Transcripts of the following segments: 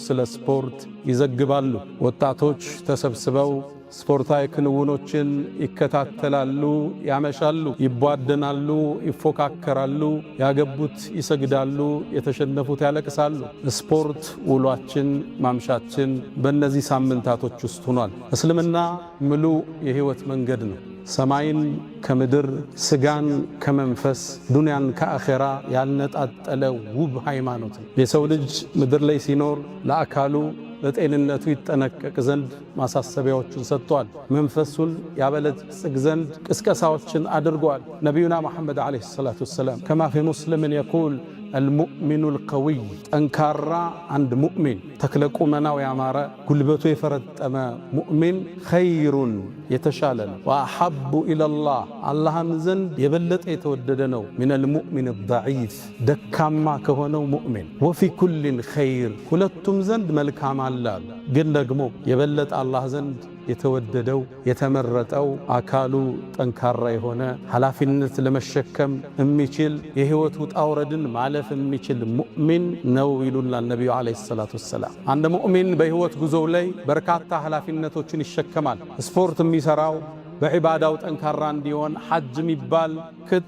ስለ ስፖርት ይዘግባሉ። ወጣቶች ተሰብስበው ስፖርታዊ ክንውኖችን ይከታተላሉ፣ ያመሻሉ፣ ይቧደናሉ፣ ይፎካከራሉ። ያገቡት ይሰግዳሉ፣ የተሸነፉት ያለቅሳሉ። ስፖርት ውሏችን ማምሻችን በእነዚህ ሳምንታቶች ውስጥ ሆኗል። እስልምና ምሉ የህይወት መንገድ ነው። ሰማይን ከምድር፣ ስጋን ከመንፈስ፣ ዱንያን ከአኼራ ያልነጣጠለ ውብ ሃይማኖት ነው። የሰው ልጅ ምድር ላይ ሲኖር ለአካሉ ለጤንነቱ ይጠነቀቅ ዘንድ ማሳሰቢያዎችን ሰጥቷል። መንፈሱን ያበለጽግ ዘንድ ቅስቀሳዎችን አድርጓል። ነቢዩና መሐመድ عليه الصلاة والسلام كما في مسلم يقول المؤمن القوي ጠንካራ አንድ ሙእሚን ተክለ ቁመናው ያማረ ጉልበቱ የፈረጠመ ሙእሚን خير የተሻለ ነው። وأحب إلى الله አላህም ዘንድ የበለጠ የተወደደ ነው። من المؤمن الضعيف ደካማ ከሆነው ሙእሚን። وفي كل خير ሁለቱም ዘንድ መልካም አለ። ግን ደግሞ የበለጠ አላህ ዘንድ የተወደደው የተመረጠው አካሉ ጠንካራ የሆነ ኃላፊነት ለመሸከም የሚችል የህይወት ውጣ ውረድን ማለፍ የሚችል ሙእሚን ነው ይሉናል ነቢዩ عليه الصلاة والسلام። አንድ ሙእሚን በህይወት ጉዞው ላይ በርካታ ኃላፊነቶችን ይሸከማል። ስፖርት የሚሰራው በዒባዳው ጠንካራ እንዲሆን፣ ሐጅ የሚባል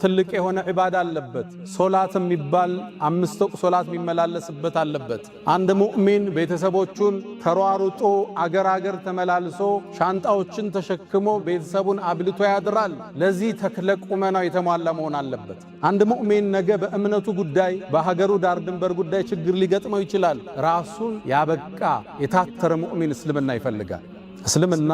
ትልቅ የሆነ ዒባዳ አለበት። ሶላት የሚባል አምስት ወቅት ሶላት የሚመላለስበት አለበት። አንድ ሙእሚን ቤተሰቦቹን ተሯሩጦ አገር አገር ተመላልሶ ሻንጣዎችን ተሸክሞ ቤተሰቡን አብልቶ ያድራል። ለዚህ ተክለ ቁመናው የተሟላ መሆን አለበት። አንድ ሙእሚን ነገ በእምነቱ ጉዳይ፣ በሀገሩ ዳር ድንበር ጉዳይ ችግር ሊገጥመው ይችላል። ራሱን ያበቃ የታተረ ሙእሚን እስልምና ይፈልጋል። እስልምና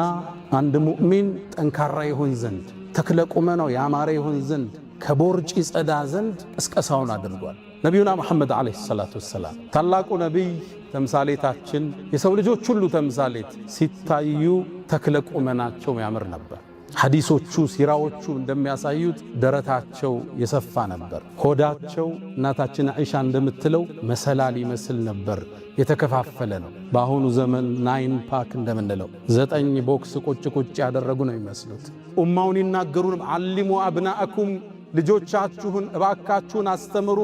አንድ ሙእሚን ጠንካራ ይሆን ዘንድ፣ ተክለ ቁመናው ያማረ ይሆን ዘንድ፣ ከቦርጭ ይጸዳ ዘንድ ቅስቀሳውን አድርጓል። ነቢዩና መሐመድ عليه الصلاة والسلام ታላቁ ነቢይ ተምሳሌታችን፣ የሰው ልጆች ሁሉ ተምሳሌት ሲታዩ ተክለ ቁመናቸው ያምር ነበር። ሐዲሶቹ ሲራዎቹ እንደሚያሳዩት ደረታቸው የሰፋ ነበር። ሆዳቸው እናታችን አይሻ እንደምትለው መሰላል ይመስል ነበር፣ የተከፋፈለ ነው። በአሁኑ ዘመን nine pack እንደምንለው ዘጠኝ box ቁጭ ቁጭ ያደረጉ ነው የሚመስሉት። ኡማውን ይናገሩንም علموا أبناءكم ልጆቻችሁን እባካችሁን አስተምሩ፣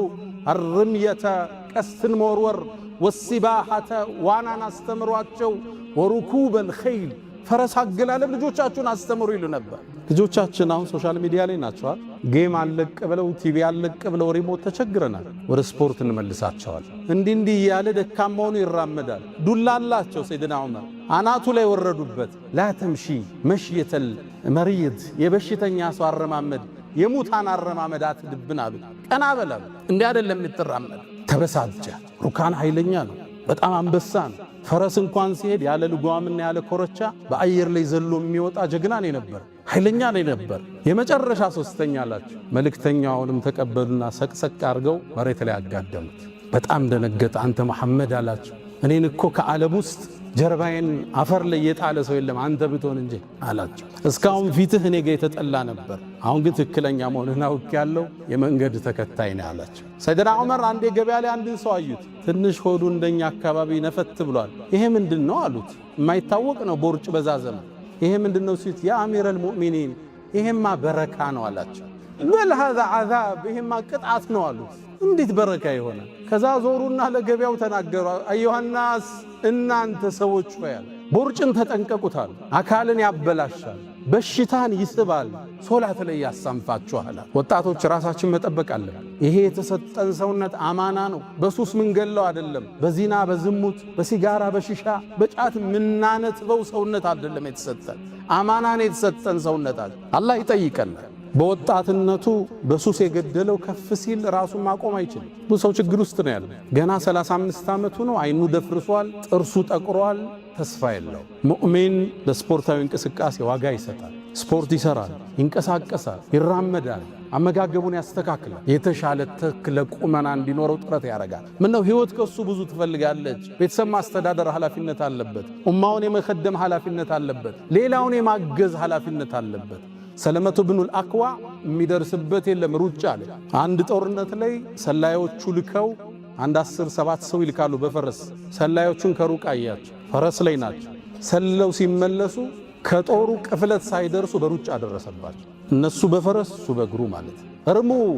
الرمية ቀስትን መወርወር፣ والسباحة ዋናን አስተምሯቸው፣ وركوب الخيل ፈረስ አገላለብ ልጆቻችሁን አስተምሩ ይሉ ነበር። ልጆቻችን አሁን social media ላይ ናቸዋል። Game አለቅ ብለው፣ ቲቪ አለቅ ብለው remote ተቸግረናል። ወደ ስፖርት እንመልሳቸዋል። እንዲህ እንዲህ እያለ ደካማውኑ ይራመዳል። ዱላ አላቸው። ሰይድና ዑመር አናቱ ላይ ወረዱበት። لا تمش مشية المريض የበሽተኛ ሰው አረማመድ የሙታን አረማመድ አትድብን አሉ። ቀና በላሉ። እንዲህ አይደለም የምትራመድ። ተበሳጨ። ሩካን ኃይለኛ ነው። በጣም አንበሳ ነው። ፈረስ እንኳን ሲሄድ ያለ ልጓምና ያለ ኮረቻ በአየር ላይ ዘሎ የሚወጣ ጀግና ነው ነበር፣ ኃይለኛ ነው ነበር። የመጨረሻ ሶስተኛ አላቸው። መልእክተኛውንም ተቀበሉና ሰቅሰቅ አድርገው መሬት ላይ አጋደሙት። በጣም ደነገጠ። አንተ መሐመድ አላቸው፣ እኔን እኮ ከዓለም ውስጥ ጀርባዬን አፈር ላይ የጣለ ሰው የለም አንተ ብትሆን እንጂ አላቸው። እስካሁን ፊትህ እኔ ጋር የተጠላ ነበር፣ አሁን ግን ትክክለኛ መሆንህን አውቄያለሁ፣ የመንገድ ተከታይ ነህ አላቸው። ሰይድና ዑመር አንዴ ገበያ ላይ አንድን ሰው አዩት። ትንሽ ሆዱ እንደኛ አካባቢ ነፈት ብሏል። ይሄ ምንድን ነው አሉት። የማይታወቅ ነው ቦርጭ በዛ ዘመን። ይሄ ምንድን ነው ሲሉት፣ يا أمير المؤمنين ይሄማ በረካ ነው አላቸው። بل هذا عذاب፣ ይሄማ ቅጣት ነው አሉት። እንዴት በረካ ይሆናል? ከዛ ዞሩና ለገበያው ተናገሩ። أيها الناس እናንተ ሰዎች ሆይ ቦርጭን ተጠንቀቁታል። አካልን ያበላሻል፣ በሽታን ይስባል፣ ሶላት ላይ ያሳንፋችኋል። ወጣቶች ራሳችን መጠበቅ አለብን። ይሄ የተሰጠን ሰውነት አማና ነው። በሱስ ምንገለው አይደለም። በዚና በዝሙት በሲጋራ በሽሻ በጫት ምናነጥበው ሰውነት አይደለም የተሰጠን። አማና ነው የተሰጠን ሰውነት አለ። አላህ ይጠይቀናል። በወጣትነቱ በሱስ የገደለው ከፍ ሲል ራሱን ማቆም አይችልም። ብዙ ሰው ችግር ውስጥ ነው ያለው። ገና 35 ዓመቱ ነው። አይኑ ደፍርሷል፣ ጥርሱ ጠቁሯል፣ ተስፋ የለው። ሙእሚን ለስፖርታዊ እንቅስቃሴ ዋጋ ይሰጣል። ስፖርት ይሰራል፣ ይንቀሳቀሳል፣ ይራመዳል፣ አመጋገቡን ያስተካክላል። የተሻለ ተክለ ቁመና እንዲኖረው ጥረት ያደርጋል። ምነው ህይወት ከሱ ብዙ ትፈልጋለች። ቤተሰብ ማስተዳደር ኃላፊነት አለበት። ኡማውን የመከደም ኃላፊነት አለበት። ሌላውን የማገዝ ኃላፊነት አለበት። ሰለመቱ ብኑል አክዋ የሚደርስበት የለም ሩጫ ላይ። አንድ ጦርነት ላይ ሰላዮቹ ልከው አንድ 10 7 ሰው ይልካሉ በፈረስ። ሰላዮቹን ከሩቅ አያቸው፣ ፈረስ ላይ ናቸው። ሰለው ሲመለሱ ከጦሩ ቅፍለት ሳይደርሱ በሩጫ ደረሰባቸው። እነሱ በፈረስ እሱ በእግሩ ማለት። ارموا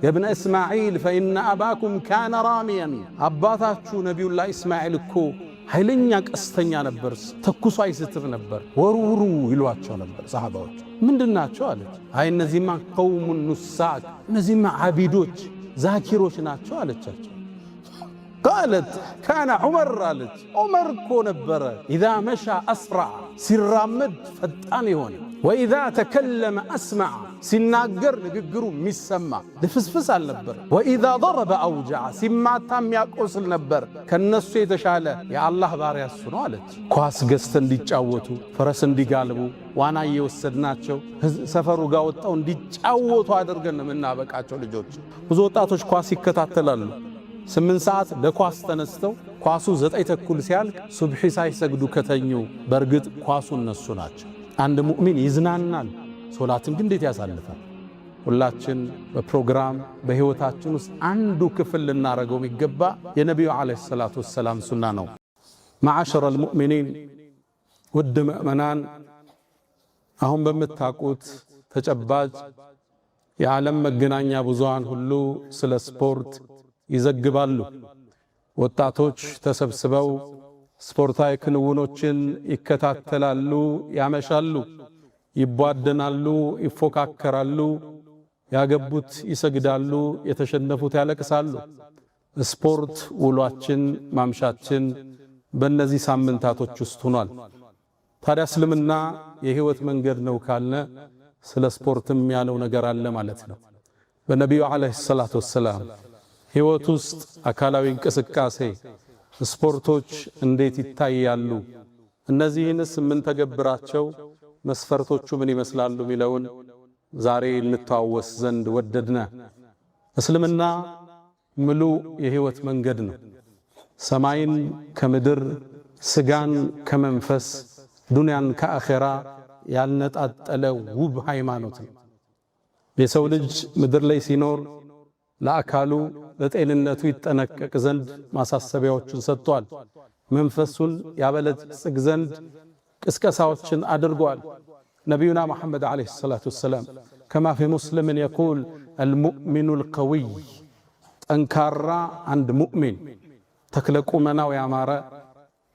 يا ابن إسماعيل فإن أباكم كان راميا፣ አባታችሁ ነቢዩላህ እስማዒል እኮ ኃይለኛ ቀስተኛ ነበር፣ ተኩሶ አይስትም ነበር። ወርውሩ ይሏቸው ነበር ሰሃባዎች። ምንድናቸው አለች። አይ እነዚህማ قوم نساك፣ እነዚህማ ዓቢዶች ዛኪሮች ናቸው አለቻቸው። قالت كان عمر አለች። ዑመር እኮ ነበረ إذا مشى أسرع፣ ሲራመድ ፈጣን የሆነ وإذا تكلم أسمع፣ ሲናገር ንግግሩ የሚሰማ ልፍስፍስ አልነበር። وإذا ضرب أوجع፣ ሲማታ የሚያቆስል ነበር። ከነሱ የተሻለ የአላህ ባሪያ እሱ ነው አለች። ኳስ ገዝተ እንዲጫወቱ፣ ፈረስ እንዲጋልቡ፣ ዋና እየወሰድናቸው ሰፈሩ ጋር ወጣው እንዲጫወቱ አድርገን የምናበቃቸው ልጆች። ብዙ ወጣቶች ኳስ ይከታተላሉ። 8 ሰዓት ለኳስ ተነስተው ኳሱ 9:30 ሲያልቅ ሱብሒ ሳይሰግዱ ከተኙ በእርግጥ ኳሱ እነሱ ናቸው። አንድ ሙእሚን ይዝናናል፣ ሶላትን ግን እንዴት ያሳልፋል? ሁላችን በፕሮግራም በሕይወታችን ውስጥ አንዱ ክፍል ልናረገው የሚገባ የነቢዩ ዓለይሂ ሰላቱ ወሰላም ሱና ነው። معاشر المؤمنين፣ ውድ ምእመናን፣ አሁን በምታውቁት ተጨባጭ የዓለም መገናኛ ብዙሃን ሁሉ ስለ ስፖርት ይዘግባሉ። ወጣቶች ተሰብስበው ስፖርታዊ ክንውኖችን ይከታተላሉ፣ ያመሻሉ፣ ይቧደናሉ፣ ይፎካከራሉ። ያገቡት ይሰግዳሉ፣ የተሸነፉት ያለቅሳሉ። ስፖርት ውሏችን ማምሻችን በእነዚህ ሳምንታቶች ውስጥ ሆኗል። ታዲያ እስልምና የህይወት መንገድ ነው ካልነ ስለ ስፖርትም ያለው ነገር አለ ማለት ነው። በነቢዩ ዓለይሂ ሰላቱ ወሰላም ህይወት ውስጥ አካላዊ እንቅስቃሴ ስፖርቶች እንዴት ይታያሉ? እነዚህንስ የምንተገብራቸው መስፈርቶቹ ምን ይመስላሉ? የሚለውን ዛሬ እንተዋወስ ዘንድ ወደድነ። እስልምና ምሉ የህይወት መንገድ ነው። ሰማይን ከምድር፣ ስጋን ከመንፈስ፣ ዱንያን ከአኼራ ያልነጣጠለ ውብ ሃይማኖት ነው። የሰው ልጅ ምድር ላይ ሲኖር ለአካሉ ለጤንነቱ ይጠነቀቅ ዘንድ ማሳሰቢያዎችን ሰጥቷል። መንፈሱን ያበለጽግ ዘንድ ቅስቀሳዎችን አድርጓል። ነቢዩና መሐመድ ዓለይሂ ሰላቱ ወሰላም ከማ ፊ ሙስሊምን የቁል አልሙእሚኑ ልቀዊይ፣ ጠንካራ አንድ ሙእሚን ተክለ ቁመናው ያማረ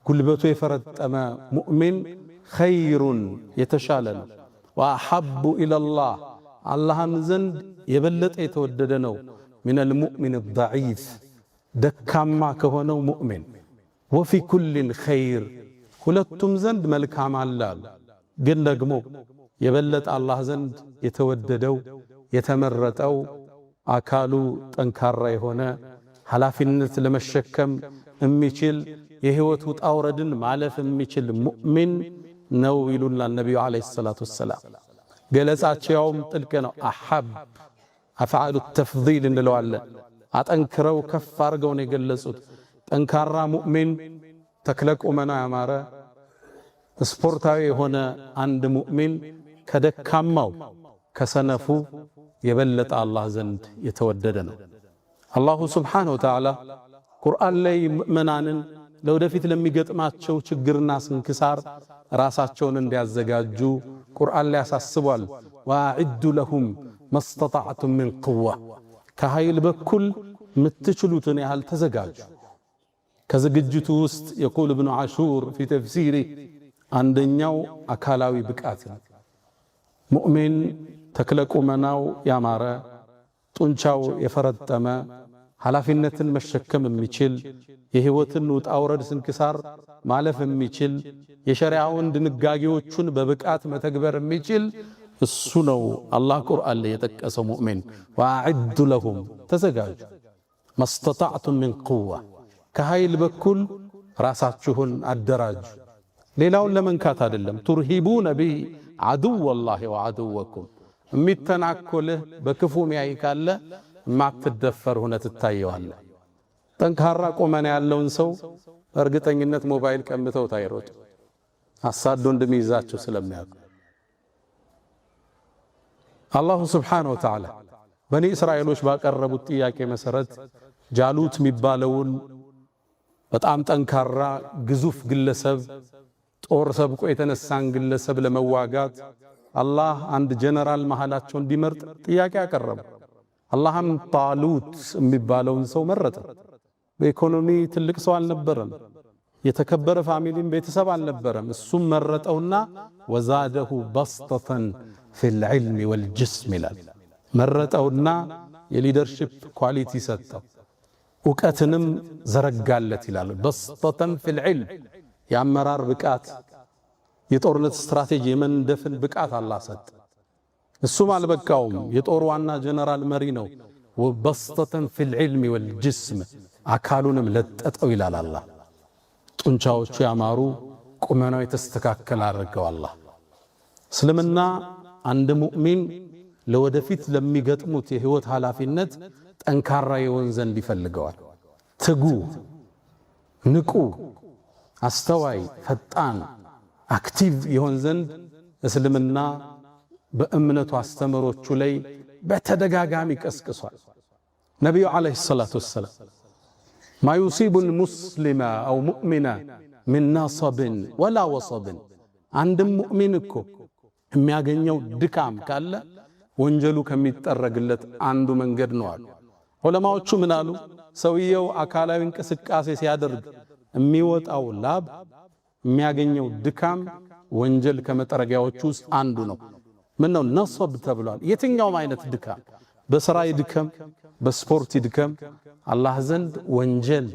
ጉልበቱ የፈረጠመ ሙእሚን ኸይሩን የተሻለ ነው። ወአሐቡ ኢለላህ አላህም ዘንድ የበለጠ የተወደደ ነው። ሚነል ሙእሚን ደዒፍ ደካማ ከሆነው ሙእሚን። ወፊ ኩልን ኸይር ሁለቱም ዘንድ መልካም አለ አሉ። ግን ደግሞ የበለጠ አላህ ዘንድ የተወደደው የተመረጠው አካሉ ጠንካራ የሆነ ኃላፊነት ለመሸከም የሚችል የህይወት ውጣ ውረድን ማለፍ የሚችል ሙእሚን ነው ይሉናል ነቢዩ ዓለይሂ ሰላቱ ወሰላም። ገለጻቸው ያውም ጥልቅ ነው። አሐብ አፍዓሉ ተፍዲል እንለዋለን። አጠንክረው ከፍ አድርገው ነው የገለጹት። ጠንካራ ሙእሚን፣ ተክለ ቁመና ያማረ ስፖርታዊ የሆነ አንድ ሙእሚን ከደካማው ከሰነፉ የበለጠ አላህ ዘንድ የተወደደ ነው። አላሁ ስብሓነሁ ወተዓላ ቁርአን ላይ ምእመናንን ለወደፊት ለሚገጥማቸው ችግርና ስንክሳር ራሳቸውን እንዲያዘጋጁ ቁርአን ላይ ያሳስቧል። ወአዒዱ ለሁም መስተጣዕቱም ሚን ቅዋ፣ ከኃይል በኩል የምትችሉትን ያህል ተዘጋጁ። ከዝግጅቱ ውስጥ የቁል እብኑ ዓሹር ፊ ተፍሲሪ አንደኛው አካላዊ ብቃት ነው። ሙእሚን ተክለ ቁመናው ያማረ ጡንቻው የፈረጠመ ኃላፊነትን መሸከም የሚችል የህይወትን ውጣ ውረድ ስንክሳር ማለፍ የሚችል የሸሪዓውን ድንጋጌዎቹን በብቃት መተግበር የሚችል እሱ ነው። አላህ ቁርአን ላይ የጠቀሰው ሙእሚን ወአዕዱ ለሁም ተዘጋጁ፣ መስተጣዕቱም ሚን ቁዋ ከኃይል በኩል ራሳችሁን አደራጁ። ሌላውን ለመንካት አይደለም። ቱርሂቡነ ቢሂ ዐዱወላሂ ወዐዱወኩም፣ የሚተናኮልህ በክፉ ሚያይ ካለ የማትደፈር ሆነ ትታየዋለህ። ጠንካራ ቁመና ያለውን ሰው በእርግጠኝነት ሞባይል ቀምተው ታይሮጥ አሳዶ እንደሚይዛቸው ስለሚያውቁ አላሁ ስብሓነሁ ወተዓላ በኒ እስራኤሎች ባቀረቡት ጥያቄ መሰረት ጃሉት የሚባለውን በጣም ጠንካራ ግዙፍ ግለሰብ ጦር ሰብቆ የተነሳን ግለሰብ ለመዋጋት አላህ አንድ ጀነራል መሃላቸው እንዲመርጥ ጥያቄ አቀረቡ። አላህም ጣሉት የሚባለውን ሰው መረጠ። በኢኮኖሚ ትልቅ ሰው አልነበረም። የተከበረ family ም ቤተሰብ አልነበረም። እሱም መረጠውና وزاده بسطة في العلم والجسم ይላል። መረጠውና የ leadership quality ሰጠው፣ እውቀትንም ዘረጋለት ይላል። بسطة في العلم የአመራር ብቃት፣ የጦርነት ስትራቴጂ የመንደፍን ብቃት አላህ ሰጠ። እሱም አልበቃውም። የጦር ዋና ጀነራል መሪ ነው። وبسطة في العلم والجسم አካሉንም ለጠጠው ይላል አላህ። ጡንቻዎቹ ያማሩ ቁመናው የተስተካከለ አድርገው አላህ። እስልምና አንድ ሙእሚን ለወደፊት ለሚገጥሙት የህይወት ኃላፊነት ጠንካራ የሆን ዘንድ ይፈልገዋል። ትጉ፣ ንቁ፣ አስተዋይ፣ ፈጣን፣ active የሆን ዘንድ እስልምና በእምነቱ አስተምህሮቹ ላይ በተደጋጋሚ ቀስቅሷል። ነቢዩ عليه الصلاة والسلام ما يصيب المسلم أو مؤمن من نصب ولا وصب፣ አንድም ሙእሚን እኮ የሚያገኘው ድካም ካለ ወንጀሉ ከሚጠረግለት አንዱ መንገድ ነው አሉ። ዑለማዎቹ ምን አሉ? ሰውየው አካላዊ እንቅስቃሴ ሲያደርግ የሚወጣው ላብ የሚያገኘው ድካም ወንጀል ከመጠረጊያዎቹ ውስጥ አንዱ ነው። ምን ነው ነሶብ ተብሏል። የትኛውም አይነት ድካም በስራ ይድከም፣ በስፖርት ይድከም፣ አላህ ዘንድ ወንጀል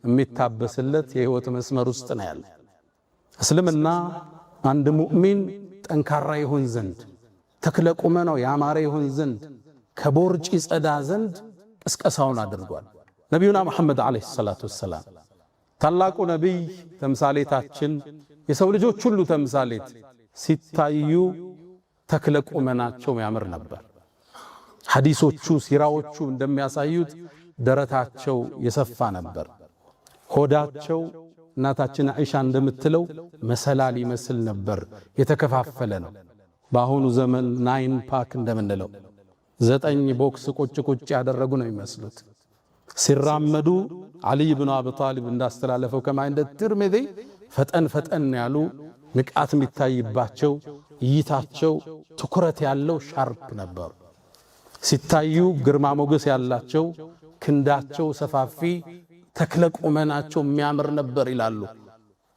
የሚታበስለት የህይወት መስመር ውስጥ ነው ያለ። እስልምና አንድ ሙእሚን ጠንካራ ይሆን ዘንድ ተክለ ቁመናው ያማረ ይሆን ዘንድ ከቦርጭ ይጸዳ ዘንድ ቅስቀሳውን አድርጓል። ነቢዩና መሐመድ ዓለይሂ ሰላቱ ወሰላም ታላቁ ነቢይ ተምሳሌታችን፣ የሰው ልጆች ሁሉ ተምሳሌት ሲታዩ ተክለ ቁመናቸው ያምር ነበር። ሐዲሶቹ ሲራዎቹ እንደሚያሳዩት ደረታቸው የሰፋ ነበር። ሆዳቸው እናታችን አይሻ እንደምትለው መሰላል ይመስል ነበር፣ የተከፋፈለ ነው። በአሁኑ ዘመን nine pack እንደምንለው 9 box ቁጭ ቁጭ ያደረጉ ነው የሚመስሉት። ሲራመዱ ዓሊይ ብኑ አቢ ጣሊብ እንዳስተላለፈው كما عند الترمذي ፈጠን ፈጠን ያሉ ንቃት የሚታይባቸው እይታቸው ትኩረት ያለው sharp ነበሩ። ሲታዩ ግርማ ሞገስ ያላቸው ክንዳቸው ሰፋፊ ተክለ ቁመናቸው የሚያምር ነበር ይላሉ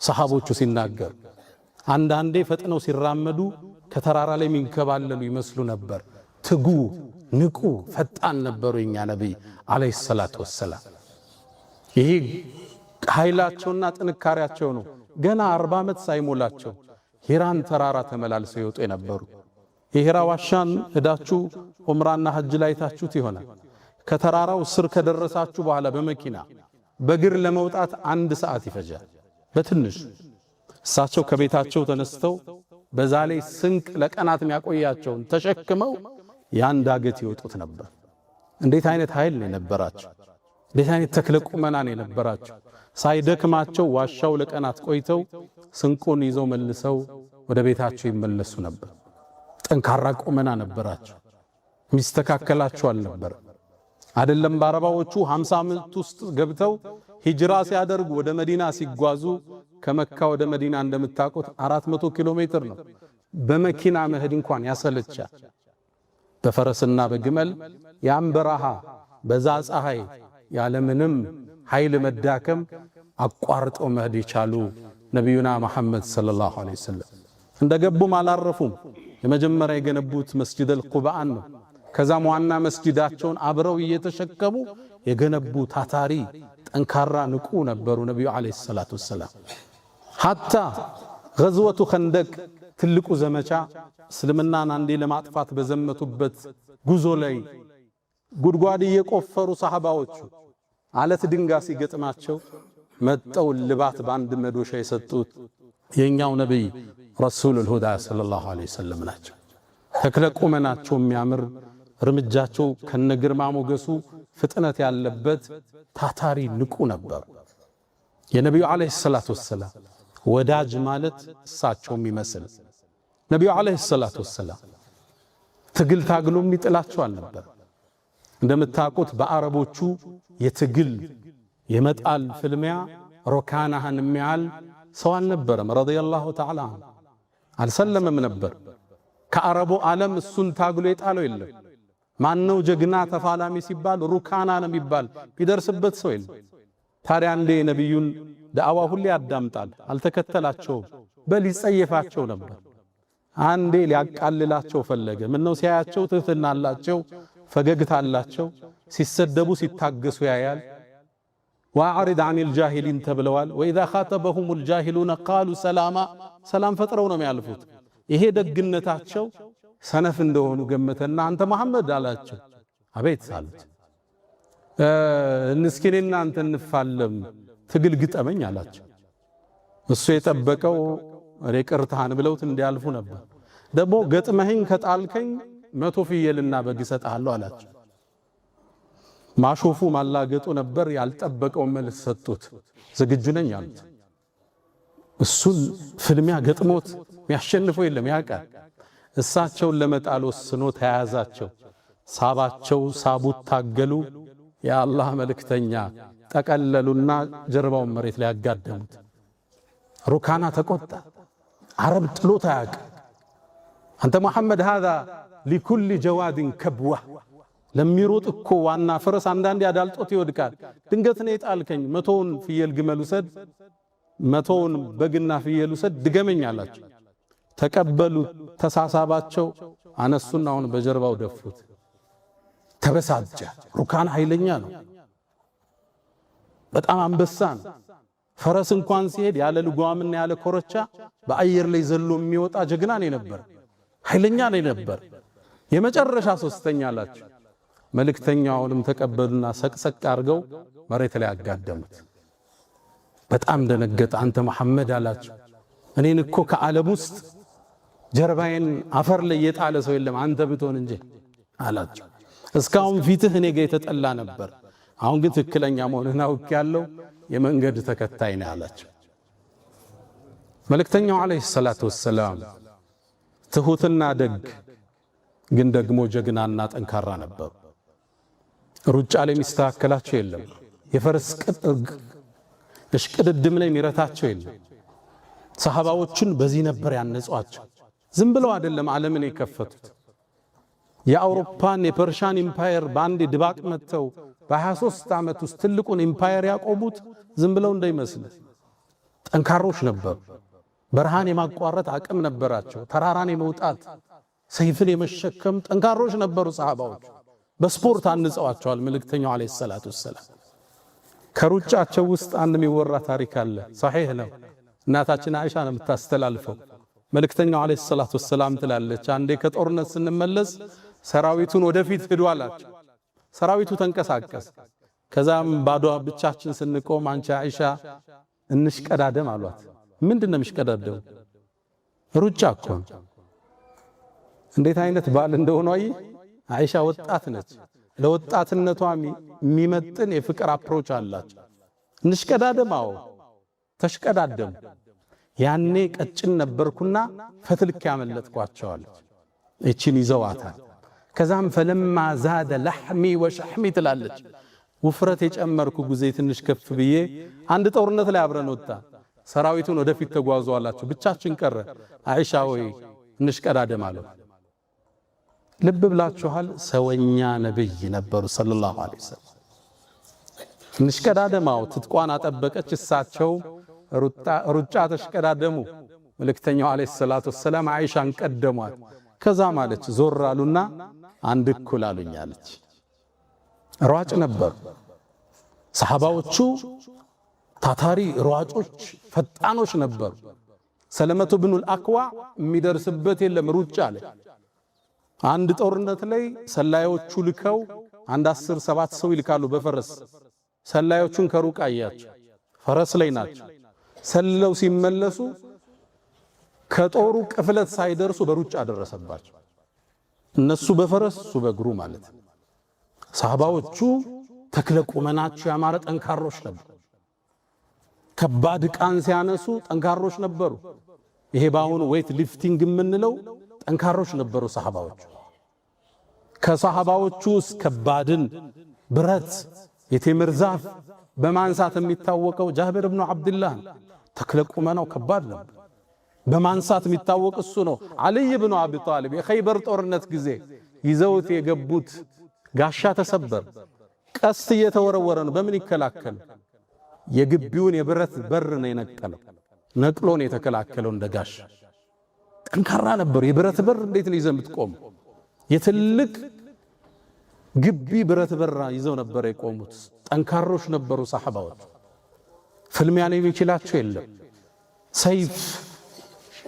ሰሃቦቹ ሲናገሩ። አንዳንዴ ፈጥነው ሲራመዱ ከተራራ ላይ የሚንከባለሉ ይመስሉ ነበር። ትጉ፣ ንቁ፣ ፈጣን ነበሩ የኛ ነቢይ ዓለይሂ ሰላቱ ወሰላም። ይህ ኃይላቸውና ጥንካሬያቸው ነው። ገና 40 ዓመት ሳይሞላቸው ሂራን ተራራ ተመላልሰው ይወጡ የነበሩ። የሂራ ዋሻን ሄዳችሁ ዑምራና ሐጅ ላይ ታችሁት ይሆናል። ከተራራው ስር ከደረሳችሁ በኋላ በመኪና በእግር ለመውጣት 1 ሰዓት ይፈጃል በትንሹ። እሳቸው ከቤታቸው ተነስተው በዛ ላይ ስንቅ ለቀናት የሚያቆያቸውን ተሸክመው ያን ዳገት ይወጡት ነበር። እንዴት አይነት ኃይል ነው የነበራቸው! እንዴት አይነት ተክለ ቁመና ነው የነበራቸው! ሳይደክማቸው ዋሻው ለቀናት ቆይተው ስንቁን ይዘው መልሰው ወደ ቤታቸው ይመለሱ ነበር። ጠንካራ ቁመና ነበራቸው። የሚስተካከላቸው አልነበር። አይደለም በአረባዎቹ 50 ዓመት ውስጥ ገብተው ሂጅራ ሲያደርጉ ወደ መዲና ሲጓዙ ከመካ ወደ መዲና እንደምታውቁት 400 ኪሎ ሜትር ነው። በመኪና መሄድ እንኳን ያሰለቻል። በፈረስና በግመል ያን በረሃ በዛ ፀሐይ ያለምንም ኃይል መዳከም አቋርጠው መሄድ የቻሉ ነቢዩና መሐመድ ሰለላሁ ዐለይሂ ወሰለም እንደገቡም አላረፉም። የመጀመሪያ የገነቡት መስጂደል ቁባአን ነው። ከዛም ዋና መስጂዳቸውን አብረው እየተሸከሙ የገነቡ ታታሪ ጠንካራ ንቁ ነበሩ ነቢዩ ዐለይሂ ሰላቱ ወሰላም። ሐታ ገዝወቱ ኸንደቅ ትልቁ ዘመቻ እስልምናን አንዴ ለማጥፋት በዘመቱበት ጉዞ ላይ ጉድጓድ እየቆፈሩ ሰሃባዎቹ አለት ድንጋይ ሲገጥማቸው መጠው ልባት በአንድ መዶሻ የሰጡት የኛው ነቢይ ረሱሉል ሁዳ ሰለላሁ ዐለይሂ ወሰለም ናቸው። ተክለ ቁመናቸው የሚያምር እርምጃቸው ከነግርማ ሞገሱ ፍጥነት ያለበት ታታሪ ንቁ ነበር። የነቢዩ ዐለይሂ ሰላቱ ወሰላም ወዳጅ ማለት እሳቸው የሚመስል ነቢዩ ዐለይሂ ሰላቱ ወሰላም ትግል ታግሎ የሚጥላቸው አልነበር። እንደምታውቁት በአረቦቹ የትግል የመጣል ፍልሚያ ሮካናህን የሚያህል ሰው አልነበረም። ረዲየላሁ ተዓላ ዐንሁ አልሰለመም ነበር። ከአረቡ ዓለም እሱን ታግሎ የጣለው የለም። ማነው ጀግና ተፋላሚ ሲባል ሩካና ነው የሚባል ቢደርስበት ሰው የለም። ታዲያ አንዴ ነቢዩን ዳዕዋ ሁሌ ያዳምጣል። አልተከተላቸውም፣ በል ይጸየፋቸው ነበር። አንዴ ሊያቃልላቸው ፈለገ። ምነው ሲያያቸው ትህትና አላቸው፣ ፈገግታ አላቸው። ሲሰደቡ ሲታገሱ ያያል። وأعرض عن الجاهلين ተብለዋል። وإذا خاطبهم الجاهلون قالوا سلاما፣ ሰላም ፈጥረው ነው የሚያልፉት። ይሄ ደግነታቸው ሰነፍ እንደሆኑ ገመተና አንተ መሐመድ አላቸው። አቤት አሉት። እስኪ እኔና አንተ እንፋለም ትግል ግጠመኝ አላቸው። እሱ የጠበቀው እኔ ቅርታህን ብለውት እንዲያልፉ ነበር። ደግሞ ገጥመኸኝ ከጣልከኝ 100 ፍየልና በግ እሰጥሃለሁ አላቸው። ማሾፉ ማላገጡ ነበር። ያልጠበቀው መልስ ሰጡት። ዝግጁ ነኝ አሉት። እሱን ፍልሚያ ገጥሞት የሚያሸንፈው የለም ያውቃል። እሳቸውን ለመጣል ወስኖ ተያያዛቸው፣ ሳባቸው፣ ሳቡት፣ ታገሉ። የአላህ መልእክተኛ ጠቀለሉና ጀርባውን መሬት ላይ ያጋደሙት። ሩካና ተቆጣ። አረብ ጥሎት አያውቅም። አንተ መሐመድ هذا لكل جواد كبوة፣ ለሚሮጥ እኮ ዋና ፈረስ አንዳንዴ አዳልጦት ይወድቃል። ድንገት ነው የጣልከኝ። 100ውን ፍየል ግመል ውሰድ፣ 100ውን በግና ፍየል ውሰድ፣ ድገመኝ አላቸው። ተቀበሉ። ተሳሳባቸው። አነሱና አሁን በጀርባው ደፉት። ተበሳጨ። ሩካን ኃይለኛ ነው፣ በጣም አንበሳ ነው። ፈረስ እንኳን ሲሄድ ያለ ልጓምና ያለ ኮረቻ በአየር ላይ ዘሎ የሚወጣ ጀግና ነው የነበር፣ ኃይለኛ ነው የነበር። የመጨረሻ ሶስተኛ አላቸው። መልእክተኛውንም ተቀበሉና ሰቅሰቅ አድርገው መሬት ላይ አጋደሙት። በጣም ደነገጠ። አንተ መሐመድ አላቸው፣ እኔን እኮ ከዓለም ውስጥ ጀርባዬን አፈር ላይ የጣለ ሰው የለም አንተ ብትሆን እንጂ አላቸው። እስካሁን ፊትህ እኔ ጋር የተጠላ ነበር፣ አሁን ግን ትክክለኛ መሆንህን አውቄያለሁ፣ የመንገድ ተከታይ ነህ አላቸው። መልእክተኛው عليه الصلاة والسلام ትሁትና ደግ ግን ደግሞ ጀግናና ጠንካራ ነበሩ። ሩጫ ላይ የሚስተካከላቸው የለም። የፈረስ እሽቅድድም ላይ የሚረታቸው የለም። ሰሃባዎቹን በዚህ ነበር ያነጿቸው። ዝም ብለው አይደለም ዓለምን የከፈቱት። የአውሮፓን የ Persian empire በአንድ ድባቅ መጥተው በ23 ዓመት ውስጥ ትልቁን empire ያቆሙት ዝም ብለው እንዳይመስል ጠንካሮች ነበሩ። በረሃን የማቋረጥ አቅም ነበራቸው። ተራራን የመውጣት ሰይፍን የመሸከም ጠንካሮች ነበሩ ሰሃባዎቹ። በስፖርት አንጸዋቸዋል መልእክተኛው عليه الصلاة والسلام። ከሩጫቸው ውስጥ አንድ የሚወራ ታሪክ አለ። صحيح ነው። እናታችን አይሻ ነው የምታስተላልፈው። መልእክተኛው عليه الصلاة والسلام ትላለች፣ አንዴ ከጦርነት ስንመለስ ሰራዊቱን ወደፊት ሂዱ አላቸው። ሰራዊቱ ተንቀሳቀስ። ከዛም ባዶ ብቻችን ስንቆም አንቺ አይሻ እንሽቀዳደም አሏት። ምንድን ነው የሚሽቀዳደሙ? ሩጫ እኮ ነው። እንዴት አይነት ባል እንደሆነ አይ አይሻ ወጣት ነች። ለወጣትነቷ የሚመጥን የፍቅር approach አላቸው። እንሽቀዳደም፣ አዎ ተሽቀዳደሙ። ያኔ ቀጭን ነበርኩና ፈትልክ ያመለጥኳቸዋለች። እቺን ይዘዋታል። ከዛም فلما زاد لحمي وشحمي ትላለች። ውፍረት የጨመርኩ ጊዜ ትንሽ ከፍ ብዬ አንድ ጦርነት ላይ አብረን ወጣ። ሰራዊቱን ወደፊት ተጓዙ አላቸው። ብቻችን ቀረ። አይሻ ወይ እንሽቀዳደም አለው። ልብ ብላችኋል። ሰወኛ ነብይ ነበሩ صلى الله عليه وسلم። እንሽቀዳደማው ትጥቋን አጠበቀች። እሳቸው ሩጫ ተሽቀዳደሙ። መልእክተኛው عليه الصلاة والسلام አይሻን ቀደሟት። ከዛም አለች ዞር አሉና አንድ እኩል አሉኝ አለች። ሯጭ ነበሩ ሰሃባዎቹ፣ ታታሪ ሯጮች፣ ፈጣኖች ነበሩ። ሰለመቱ ብኑል አክዋ የሚደርስበት የለም ሩጫ ላይ። አንድ ጦርነት ላይ ሰላዮቹ ልከው አንድ 10 7 ሰው ይልካሉ በፈረስ። ሰላዮቹን ከሩቅ አያቸው፣ ፈረስ ላይ ናቸው። ሰልለው ሲመለሱ ከጦሩ ቅፍለት ሳይደርሱ በሩጫ ደረሰባቸው። እነሱ በፈረስ እሱ በእግሩ ማለት። ሰሃባዎቹ ተክለ ቁመናቸው ያማረ ጠንካሮች ነበሩ። ከባድ ዕቃን ሲያነሱ ጠንካሮች ነበሩ። ይሄ በአሁኑ weight lifting የምንለው ጠንካሮች ነበሩ ሰሃባዎቹ። ከሰሃባዎቹ ውስጥ ከባድን ብረት የቴምር ዛፍ በማንሳት የሚታወቀው ጃብር ብኑ ዓብድላህ ተክለ ቁመናው ከባድ ነበር። በማንሳት የሚታወቅ እሱ ነው። ዓልይ ብኑ አቢ ጣሊብ የኸይበር ጦርነት ጊዜ ይዘውት የገቡት ጋሻ ተሰበር፣ ቀስት እየተወረወረ ነው። በምን ይከላከል? የግቢውን የብረት በር ነው የነቀለው። ነቅሎ ነው የተከላከለው እንደ ጋሻ። ጠንካራ ነበሩ። የብረት በር እንዴት ነው ይዘህ የምትቆመው? የትልቅ ግቢ ብረት በር ይዘው ነበር የቆሙት። ጠንካሮች ነበሩ ሰሐባዎች። ፍልሚያ ላይ የሚችላቸው የለም። ሰይፍ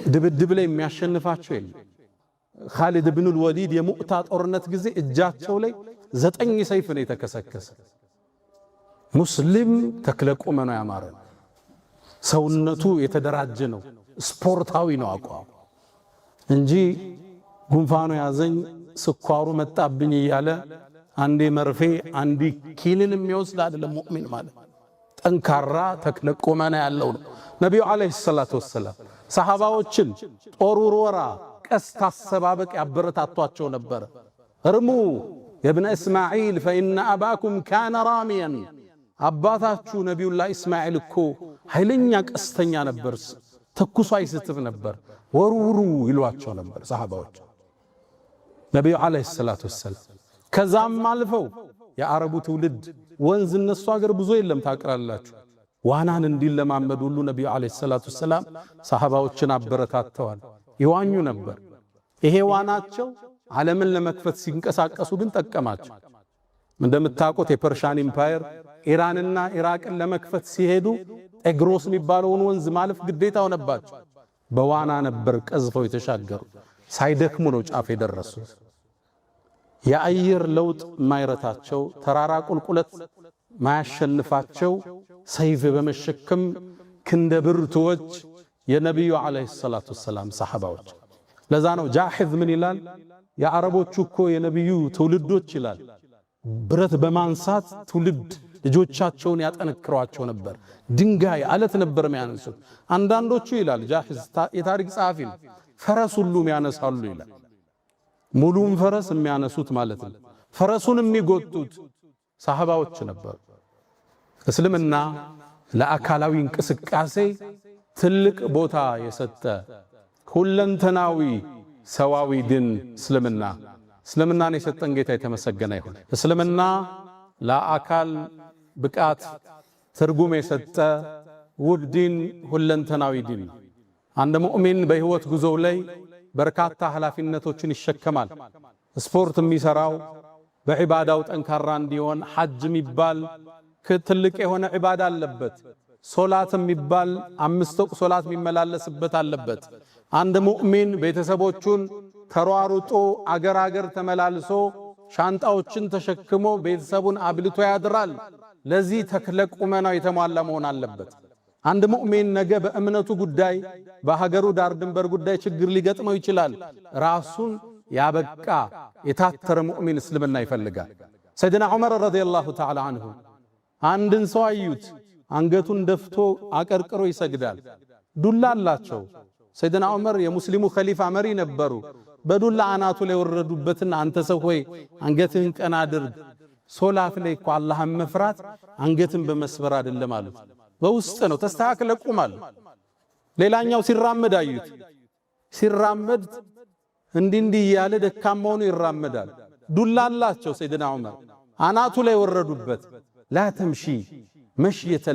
ድብድብ ላይ የሚያሸንፋቸው የለም። ኻሊድ ብኑል ወሊድ የሙዕታ ጦርነት ጊዜ እጃቸው ላይ 9 ሰይፍ ነው የተከሰከሰ። ሙስሊም ተክለ ቁመናው ያማረ ነው። ሰውነቱ የተደራጀ ነው። ስፖርታዊ ነው አቋሙ እንጂ ጉንፋኑ ያዘኝ ስኳሩ መጣብኝ እያለ አንዴ መርፌ አንዴ ኪኒን የሚወስድ አይደለም። ሙእሚን ማለት ጠንካራ ተክለ ቁመና ያለው ነው። ነቢዩ عليه الصلاة والسلام ሰሃባዎችን ጦር ውርወራ፣ ቀስት አሰባበቅ ያበረታቷቸው ነበር። ارموا يا ابن إسماعيل فإن أباكم كان راميا፣ አባታችሁ ነቢዩላህ እስማዒል እኮ ኃይለኛ ቀስተኛ ነበር፣ ተኩሶ አይስትም ነበር፣ ወርውሩ ይሏቸው ነበር ሰሃባዎች ነቢዩ عليه الصلاة والسلام። ከዛም አልፈው የአረቡ ትውልድ ወንዝ እነሱ አገር ብዙ የለም ታቅራላችሁ፣ ዋናን እንዲለማመዱ ሁሉ ነቢዩ عليه الصلاة والسلام ሰሃባዎችን አበረታተዋል። ይዋኙ ነበር። ይሄ ዋናቸው ዓለምን ለመክፈት ሲንቀሳቀሱ ግን ጠቀማቸው። እንደምታውቁት የ Persian Empire ኢራንና ኢራቅን ለመክፈት ሲሄዱ ጤግሮስ የሚባለውን ወንዝ ማለፍ ግዴታ ሆነባቸው። በዋና ነበር ቀዝፈው የተሻገሩ። ሳይደክሙ ነው ጫፍ የደረሱት። የአየር ለውጥ ማይረታቸው፣ ተራራ ቁልቁለት ማያሸንፋቸው፣ ሰይፍ በመሸከም ክንደ ብርቱዎች የነቢዩ عليه الصلاة والسلام ሰሐባዎች። ለዛ ነው ጃሒዝ ምን ይላል? የአረቦቹ እኮ የነቢዩ ትውልዶች ይላል ብረት በማንሳት ትውልድ ልጆቻቸውን ያጠነክሯቸው ነበር። ድንጋይ አለት ነበር የሚያነሱት። አንዳንዶቹ ይላል ጃሒዝ የታሪክ ጸሐፊ ነው፣ ፈረስ ሁሉ ያነሳሉ ይላል። ሙሉን ፈረስ የሚያነሱት ማለት ነው። ፈረሱን የሚጎቱት ሰሐባዎች ነበሩ። እስልምና ለአካላዊ እንቅስቃሴ ትልቅ ቦታ የሰጠ ሁለንተናዊ ሰዋዊ ድን እስልምና። እስልምናን የሰጠን ጌታ የተመሰገነ ይሁን። እስልምና ለአካል ብቃት ትርጉም የሰጠ ውብ ዲን፣ ሁለንተናዊ ዲን። አንድ ሙእሚን በህይወት ጉዞው ላይ በርካታ ኃላፊነቶችን ይሸከማል። ስፖርት የሚሰራው በዒባዳው ጠንካራ እንዲሆን፣ ሐጅ የሚባል ትልቅ የሆነ ዒባዳ አለበት። ሶላት የሚባል 5 ወቅት ሶላት የሚመላለስበት አለበት። አንድ ሙእሚን ቤተሰቦቹን ተሯሩጦ አገር አገር ተመላልሶ ሻንጣዎችን ተሸክሞ ቤተሰቡን አብልቶ ያድራል። ለዚህ ተክለ ቁመናው የተሟላ መሆን አለበት። አንድ ሙእሚን ነገ በእምነቱ ጉዳይ በሀገሩ ዳር ድንበር ጉዳይ ችግር ሊገጥመው ይችላል። ራሱን ያበቃ የታተረ ሙእሚን እስልምና ይፈልጋል። ሰይድና ዑመር رضي الله تعالى عنه አንድን ሰው አዩት። አንገቱን ደፍቶ አቀርቅሮ ይሰግዳል። ዱላ አላቸው። ሰይድና ዑመር የሙስሊሙ ኸሊፋ መሪ ነበሩ። በዱላ አናቱ ላይ ወረዱበትና አንተ ሰው ሆይ አንገትህን ቀና አድርግ፣ ሶላት ላይ እኮ አላህን መፍራት አንገትን በመስበር አይደለም አሉት። በውስጥ ነው፣ ተስተካክለ ቁም አሉ። ሌላኛው ሲራመድ አዩት። ሲራመድ እንዲህ እንዲህ እያለ ደካማ ሆኖ ይራመዳል። ዱላ አላቸው። ሰይድና ዑመር አናቱ ላይ ወረዱበት። لا تمش مشية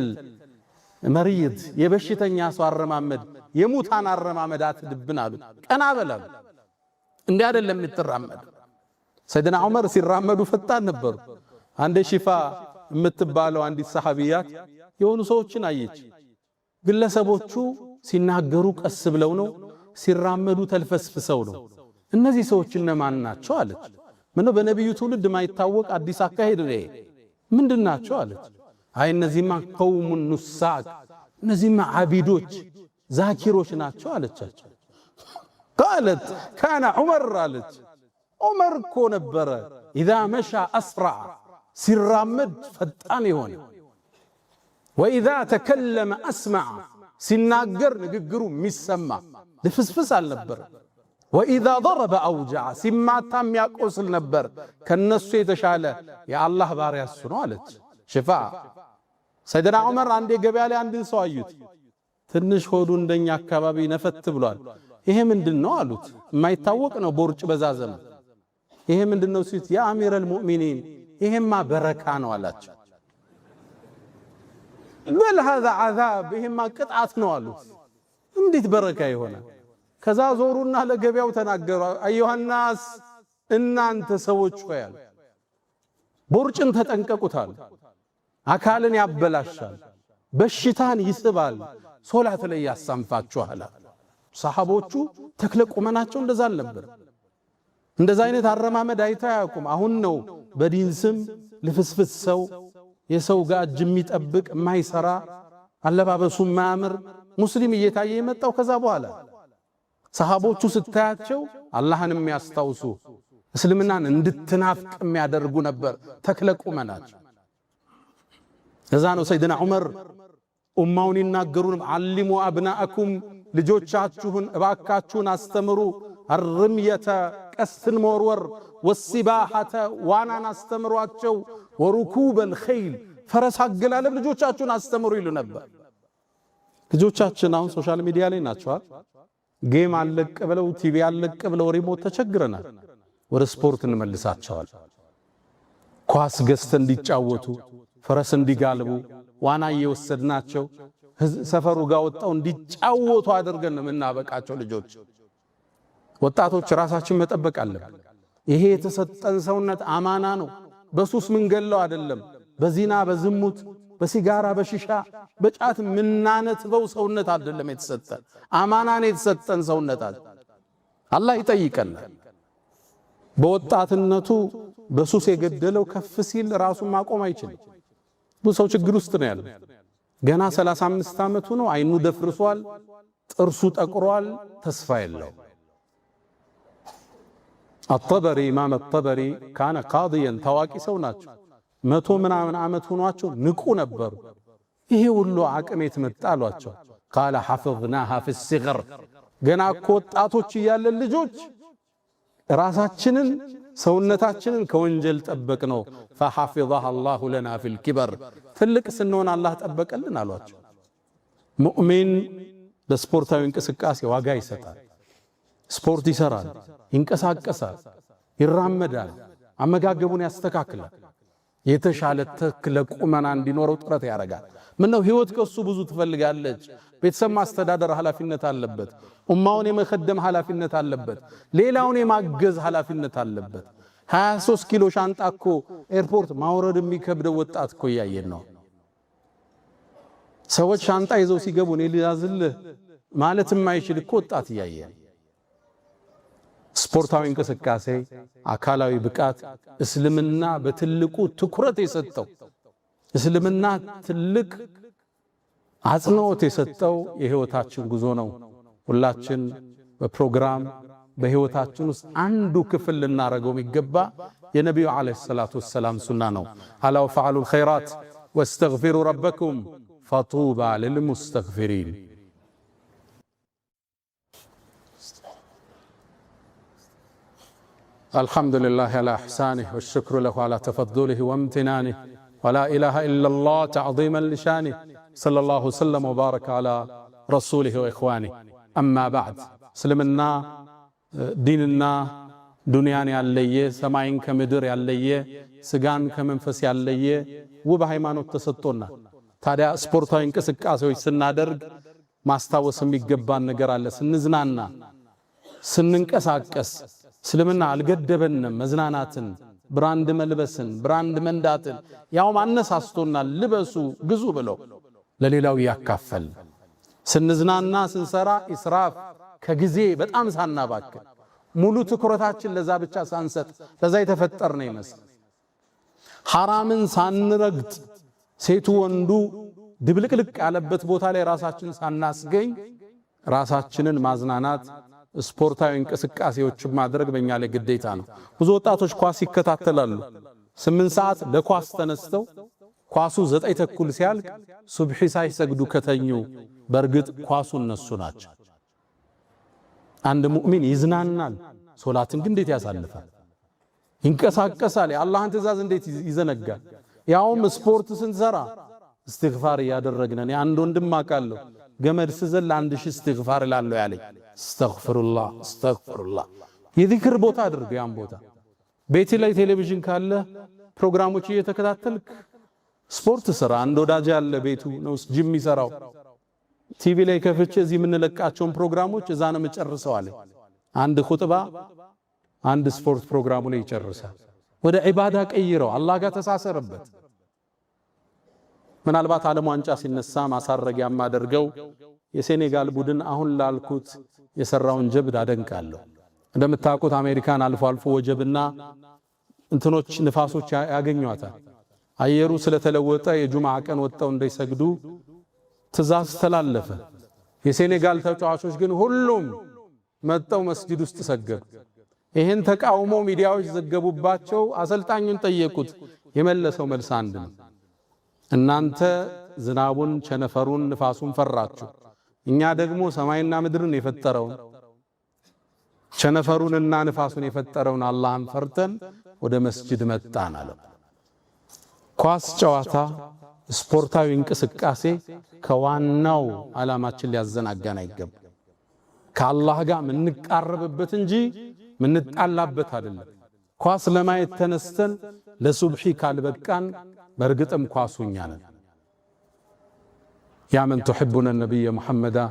المريض የበሽተኛ ሰው አረማመድ የሙታን አረማመድ አትድብን አሉት። ቀና በላሉ። እንዲህ አይደለም የምትራመድ። ሰይድና ዑመር ሲራመዱ ፈጣን ነበሩ። አንዴ ሽፋ የምትባለው አንዲት ሰሐቢያት የሆኑ ሰዎችን አየች። ግለሰቦቹ ሲናገሩ ቀስ ብለው ነው፣ ሲራመዱ ተልፈስፍሰው ነው። እነዚህ ሰዎች እነማን ናቸው አለች። ምነው በነቢዩ ትውልድ ማይታወቅ አዲስ አካሄድ ነው ይሄ፣ ምንድን ናቸው አለች። አይ እነዚህማ قوم نساك፣ እነዚህማ ዓቢዶች ዛኪሮች ናቸው አለቻቸው። قالت كان عمر አለች። ዑመር እኮ ነበረ إذا مشى أسرع፣ ሲራመድ ፈጣን የሆነ وإذا تكلم أسمع፣ ሲናገር ንግግሩ የሚሰማ ልፍስፍስ አልነበረ። وإذا ضرب أوجع፣ ሲማታ የሚያቆስል ነበር። ከነሱ የተሻለ የአላህ ባሪያ እሱ ነው አለች ሽፋ። ሰይድና ዑመር አንዴ ገበያ ላይ አንድን ሰው አዩት። ትንሽ ሆዱ እንደኛ አካባቢ ነፈት ብሏል። ይሄ ምንድን ነው አሉት። የማይታወቅ ነው ቦርጭ በዛ ዘመን። ይሄ ምንድን ነው ሲሉት፣ يا أمير المؤمنين ይሄማ በረካ ነው አላቸው። بل هذا عذاب፣ ይሄማ ቅጣት ነው አሉት። እንዴት በረካ ይሆናል? ከዛ ዞሩና ለገበያው ተናገሩ። أيها الناس እናንተ ሰዎች ሆይ አሉ፣ ቦርጭን ተጠንቀቁታል። አካልን ያበላሻል፣ በሽታን ይስባል፣ ሶላት ላይ ያሳንፋችኋል። ሰሐቦቹ ተክለ ቁመናቸው እንደዛ አልነበር። እንደዛ አይነት አረማመድ አይተው አያውቁም። አሁን ነው በዲን ስም ልፍስፍስ ሰው የሰው ጋር እጅ የሚጠብቅ የማይሰራ አለባበሱ የማያምር ሙስሊም እየታየ የመጣው ከዛ በኋላ። ሰሃቦቹ ስታያቸው አላህን የሚያስታውሱ እስልምናን እንድትናፍቅ የሚያደርጉ ነበር ተክለ ቁመናቸው። እዛ ነው ሰይድና ዑመር ኡማውን ይናገሩን፣ علموا أبناءكم ልጆቻችሁን እባካችሁን አስተምሩ፣ الرمية ቀስትን መወርወር፣ والسباحة ዋናን አስተምሯቸው፣ وركوب الخيل ፈረስ አገላለብ ልጆቻችሁን አስተምሩ ይሉ ነበር። ልጆቻችን አሁን social media ላይ ናቸዋል። Game አለቅ ብለው፣ ቲቪ አለቅ ብለው remote ተቸግረናል። ወደ ስፖርት እንመልሳቸዋል። ኳስ ገዝተን እንዲጫወቱ፣ ፈረስ እንዲጋልቡ፣ ዋና እየወሰድናቸው ሰፈሩ ጋር ወጣው እንዲጫወቱ አድርገን ነው የምናበቃቸው ልጆች። ወጣቶች ራሳችን መጠበቅ አለብን። ይሄ የተሰጠን ሰውነት አማና ነው። በሱስ ምንገለው አይደለም። በዚና፣ በዝሙት፣ በሲጋራ፣ በሽሻ፣ በጫት ምናነትበው ሰውነት አይደለም የተሰጠን። አማናን የተሰጠን ሰውነት አለ። አላህ ይጠይቀናል። በወጣትነቱ በሱስ የገደለው ከፍ ሲል ራሱን ማቆም አይችልም። ብዙ ሰው ችግር ውስጥ ነው ያለው። ገና 35 ዓመቱ ነው። አይኑ ደፍርሷል፣ ጥርሱ ጠቁሯል፣ ተስፋ የለው። አጠበሪ ኢማም አጠበሪ ካነ ቃዲየን ታዋቂ ሰው ናቸው። መቶ ምናምን ዓመት ሆኗቸው ንቁ ነበሩ። ይሄ ሁሉ አቅም የት መጣ አሏቸው። قال حفظناها في الصغر ገና እኮ ወጣቶች እያለን ልጆች ራሳችንን ሰውነታችንን ከወንጀል ጠበቅ ነው። فحفظها الله لنا في الكبر ትልቅ ስንሆን አላህ ጠበቀልን አሏቸው። ሙእሚን ለስፖርታዊ እንቅስቃሴ ዋጋ ይሰጣል። ስፖርት ይሰራል፣ ይንቀሳቀሳል፣ ይራመዳል፣ አመጋገቡን ያስተካክላል። የተሻለ ተክለ ቁመና እንዲኖረው ጥረት ያደርጋል። ምነው ህይወት ከሱ ብዙ ትፈልጋለች። ቤተሰብ ማስተዳደር ኃላፊነት አለበት። ኡማውን የመከደም ኃላፊነት አለበት። ሌላውን የማገዝ ኃላፊነት አለበት። 23 ኪሎ ሻንጣ እኮ ኤርፖርት ማውረድ የሚከብደው ወጣት እኮ እያየን ነው። ሰዎች ሻንጣ ይዘው ሲገቡ እኔ ልያዝልህ ማለት የማይችል እኮ ወጣት እያየን። ስፖርታዊ እንቅስቃሴ፣ አካላዊ ብቃት እስልምና በትልቁ ትኩረት የሰጠው፣ እስልምና ትልቅ አጽንኦት የሰጠው የህይወታችን ጉዞ ነው። ሁላችን በፕሮግራም በህይወታችን ውስጥ አንዱ ክፍል ልናረገው የሚገባ የነቢዩ ዓለይሂ ሰላቱ ወሰላም ሱና ነው። አላ ወፈዐሉል ኸይራት ወስተግፊሩ ረበኩም ፈጡባ ልልሙስተግፊሪን። الحمد لله على إحسانه والشكر له على تفضله وامتنانه ولا إله إلا الله تعظيما لشانه صلى الله وسلم وبارك على رسوله وإخوانه أما بعد። እስልምና ዲንና ዱንያን ያለየ፣ ሰማይን ከምድር ያለየ፣ ስጋን ከመንፈስ ያለየ ውብ ሃይማኖት ተሰጥቶናል። ታዲያ ስፖርታዊ እንቅስቃሴዎች ስናደርግ ማስታወስ የሚገባን ነገር አለ። ስንዝናና፣ ስንንቀሳቀስ እስልምና አልገደበንም። መዝናናትን፣ brand መልበስን፣ brand መንዳትን ያውም አነሳስቶናል። ልበሱ ግዙ ብለው ለሌላው እያካፈል ስንዝናና ስንሰራ ኢስራፍ ከጊዜ በጣም ሳናባክን፣ ሙሉ ትኩረታችን ለዛ ብቻ ሳንሰጥ፣ ለዛ የተፈጠርነ ይመስል ሐራምን ሳንረግጥ፣ ሴቱ ወንዱ ድብልቅልቅ ያለበት ቦታ ላይ ራሳችን ሳናስገኝ ራሳችንን ማዝናናት፣ ስፖርታዊ እንቅስቃሴዎችን ማድረግ በእኛ ላይ ግዴታ ነው። ብዙ ወጣቶች ኳስ ይከታተላሉ። 8 ሰዓት ለኳስ ተነስተው ኳሱ 9:30 ሲያልቅ ሱብሒ ሳይሰግዱ ከተኙ በእርግጥ ኳሱ እነሱ ናቸው። አንድ ሙእሚን ይዝናናል፣ ሶላትን ግን እንዴት ያሳልፋል? ይንቀሳቀሳል፣ የአላህን ትእዛዝ እንዴት ይዘነጋል? ያውም ስፖርት ስንሰራ እስትግፋር እያደረግን። አንድ ወንድም አውቃለሁ፣ ገመድ ስዘል 1000 እስትግፋር እላለሁ ያለኝ። أستغفر الله أستغفر الله። የዚክር ቦታ አድርገው ያን ቦታ። ቤት ላይ ቴሌቪዥን ካለ ፕሮግራሞች እየተከታተልክ ስፖርት ስራ። አንድ ወዳጅ ያለ ቤቱ ነው ጂም የሚሰራው። ቲቪ ላይ ከፍቼ እዚህ የምንለቃቸውን ፕሮግራሞች እዛ ነው የምጨርሰው አለ። አንድ ኹጥባ አንድ ስፖርት ፕሮግራሙ ላይ ይጨርሳል። ወደ ዒባዳ ቀይረው፣ አላህ ጋር ተሳሰርበት። ምናልባት ዓለም ዋንጫ ሲነሳ ማሳረጊያ የማደርገው የሴኔጋል ቡድን አሁን ላልኩት የሰራውን ጀብድ አደንቃለሁ። እንደምታውቁት አሜሪካን አልፎ አልፎ ወጀብና እንትኖች ንፋሶች ያገኟታል። አየሩ ስለተለወጠ የጁምዓ ቀን ወጥተው እንዳይሰግዱ ትእዛዝ ተላለፈ። የሴኔጋል ተጫዋቾች ግን ሁሉም መጥተው መስጂድ ውስጥ ሰገዱ። ይህን ተቃውሞ ሚዲያዎች ዘገቡባቸው። አሰልጣኙን ጠየቁት። የመለሰው መልስ አንድ ነው። እናንተ ዝናቡን፣ ቸነፈሩን፣ ንፋሱን ፈራችሁ። እኛ ደግሞ ሰማይና ምድርን የፈጠረውን፣ ቸነፈሩንና ንፋሱን የፈጠረውን አላህን ፈርተን ወደ መስጂድ መጣን አለው። ኳስ ጨዋታ፣ ስፖርታዊ እንቅስቃሴ ከዋናው ዓላማችን ሊያዘናጋን አይገባም። ከአላህ ጋር ምንቃረብበት እንጂ ምንጣላበት አይደለም። ኳስ ለማየት ተነስተን ለሱብሒ ካልበቃን በእርግጥም ኳሱ እኛ ነን። يا من تحبون النبي محمدا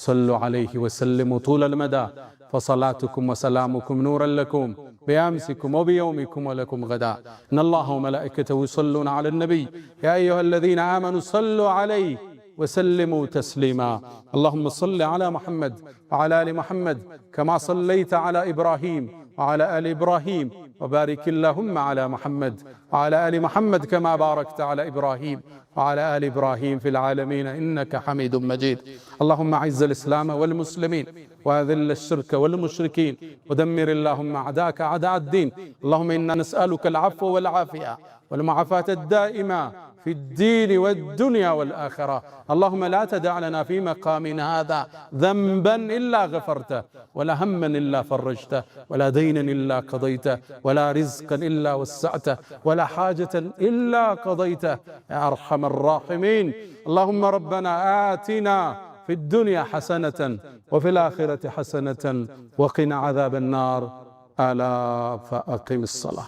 صلوا عليه وسلموا طول المدى، فصلاتكم وسلامكم نورا لكم بأمسكم وبيومكم ولكم غدا. إن الله وملائكته يصلون على النبي يا أيها الذين آمنوا صلوا عليه وسلموا تسليما. اللهم صل على محمد وعلى آل محمد كما صليت على إبراهيم وعلى آل إبراهيم، وبارك اللهم على محمد وعلى آل محمد كما باركت على إبراهيم وعلى آل إبراهيم في العالمين إنك حميد مجيد. اللهم أعز الإسلام والمسلمين وأذل الشرك والمشركين ودمر اللهم أعداءك أعداء الدين. اللهم إنا نسألك العفو والعافية والمعافاة الدائمة في الدين والدنيا والآخرة. اللهم لا تدع لنا في مقامنا هذا ذنبا إلا غفرته، ولا هما إلا فرجته، ولا دينا إلا قضيته، ولا رزقا إلا وسعته، ولا حاجة إلا قضيته يا أرحم الراحمين. اللهم ربنا آتنا في الدنيا حسنة وفي الآخرة حسنة وقنا عذاب النار. ألا فأقم الصلاة.